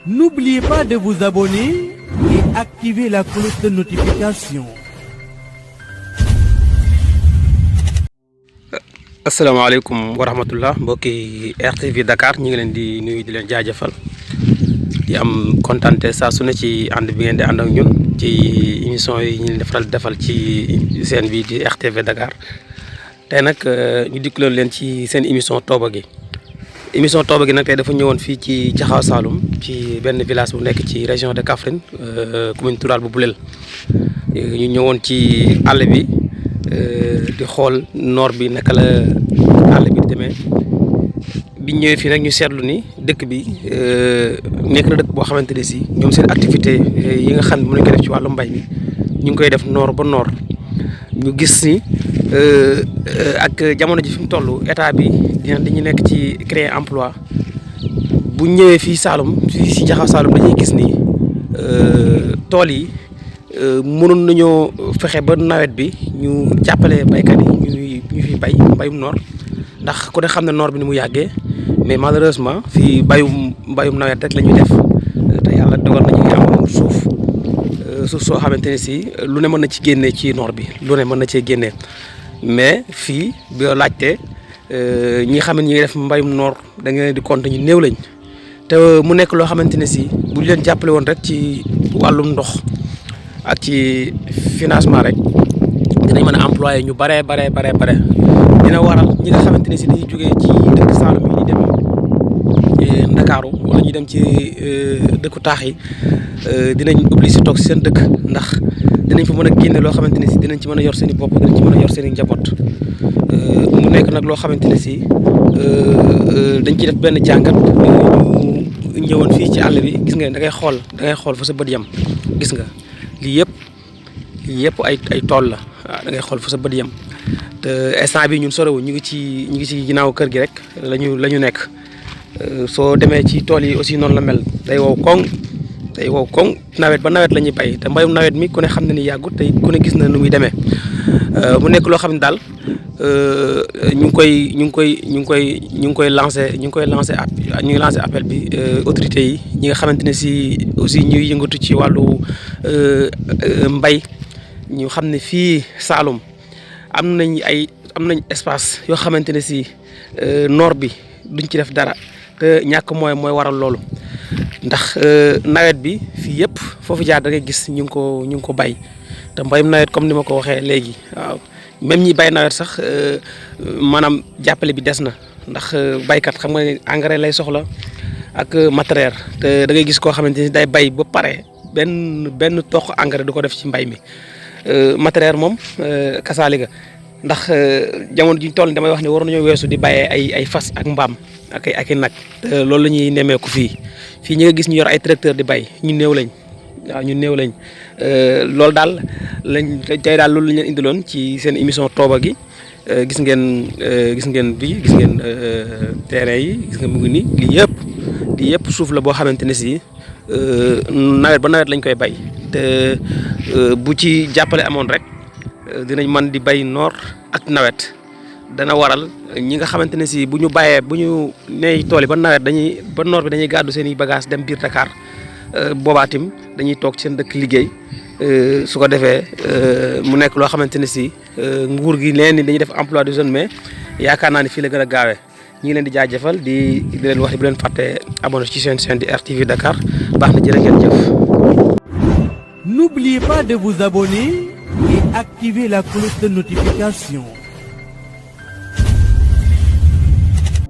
N'oubliez pas de vous abonner et activer la cloche de notification. asalaamaaleykum wa rahmatullah mbokki RTV Dakar ñu ngi leen di nuyu di leen jaajëfal di am kontante saa su ne ci ànd bi ngeen di ànd ak ñun ci émission yi ñu defal ci seen bi di RTV Dakar tey nag ñu dikkaloon leen ci seen émission Tooba gi nag tey dafa ñëwoon fii ci Jaxaaw Saloum ci benn village bu nekk ci région de Kaffrine commune rurale bu Boulel ñu ñëwoon ci àll bi di xool noor bi naka la àll bi demee biñ ñëwee fii nag ñu seetlu ni dëkk bi nekk na dëkk boo xamante ne si ñoom seen activité yi nga xam ne mën nañu ko def ci wàllu mbay mi ñu ngi koy def noor ba noor ñu gis ni ak jamono ji fi mu toll état bi dañu nekk ci créer emploi bu ñëwee fii Saloum fii si Jaxaaw Saloum dañuy gis ni tool yi mënoon nañoo fexe ba nawet bi ñu jàppale baykat yi ñu fi bay mbayum noor ndax ku ne xam ne noor bi ni mu yàggee mais malheureusement fii mbayum nawet rek la ñuy def te yàlla dogal nañu ngi am suuf soo xamante ne si lu ne mën na ci génnee ci noor bi lu ne mën na cee génnee mais fii bi laajte ñi xam ne ñi ngi def mbayum noor da ngeen di compter ñu néew lañ te mu nekk loo xamante ne si bu leen jàppale woon rek ci wàllum ndox ak ci financement rek dinañ mën a employé ñu bare dina waral ñi nga xamante ne si dañuy jógee ci dëkk Saloum yi di dem Ndakaaru wala ñu dem ci dëkku taax yi dinañ obligé toog si seen dëkk ndax dinañ fa mën a génne loo xamante ne si dinañ ci mën a yor seen i bopp dinañ ci mën a yor seen i njaboot mu nekk nag loo xamante ne si dañ ciy def benn jàngat ñu ñëwoon fii ci àll bi gis nga da ngay xool fa sa bët yam gis nga lii yëpp ay tool la waaw da ngay xool fa sa bët yam te instant bi ñun sorewu ñu ngi ci ginnaaw kër gi rek la ñu nekk soo demee ci tool yi aussi noonu la mel day wow koŋ nawet ba nawet la ñuy bay te mbayum nawet mi ku ne xam na ni yàggut te ku ne gis na nu muy demee mu nekk loo xam ne daal ñu ngi lancé appel bi autorités yi ñi nga xamante ne si aussi ñuy yëngatu ci wàllu mbay ñu xam ne fii Saloum am nañ espace yoo xamante ne si noor bi duñ ci def dara te ñàkk mooy waral loolu ndax nawet bi fii yëpp foofu jaar da ngay gis ñu ngi ko bay te mbayum nawet comme ni ma ko waxee léegi waaw même ñi bay nawet sax maanaam jàppale bi des na ndax baykat xam nga engrais lay soxla ak matériel te da ngay gis koo xamante ni day bay ba pare benn toq engrais du ko def ci mbay mi matériel moom kasaaliga ndax jamono ji ñu toll damay wax ne waroon nañoo weesu di bàyyee ay fas ak mbaam ak i nag te loolu la ñuy nemmeeku fii ñi nga gis ñu yor ay tracteur di bay ñu néew lañ loolu daal tey daal loolu la ñu leen indiloon ci seen émission Tooba gi gis ngeen terrain yi gis nga mu ngi nii lii yëpp suuf la boo xamante ne si nawet ba nawet lañ koy bay te bu ci jàppale amoon rek dinañ mën di bay noor ak nawet dana waral ñi nga xamante ne si bu ñu nee tool yi ba noor bi dañuy gàddu seen i bagage dem biir Dakar boobaatim dañuy toog seen dëkk liggéey su ko defee mu nekk loo xamante ne si nguur gi leen ni dañuy def emploi des jeunes mais yaakaar naa ni fii la gën a gaawee ñi ngi leen di jaajëfal di leen wax bu leen fàtte abonné ci seen chaîne di RTV Dakar baax na jërë ngeen jëf. N'oubliez pas de vous abonner et activer la cloche de notification.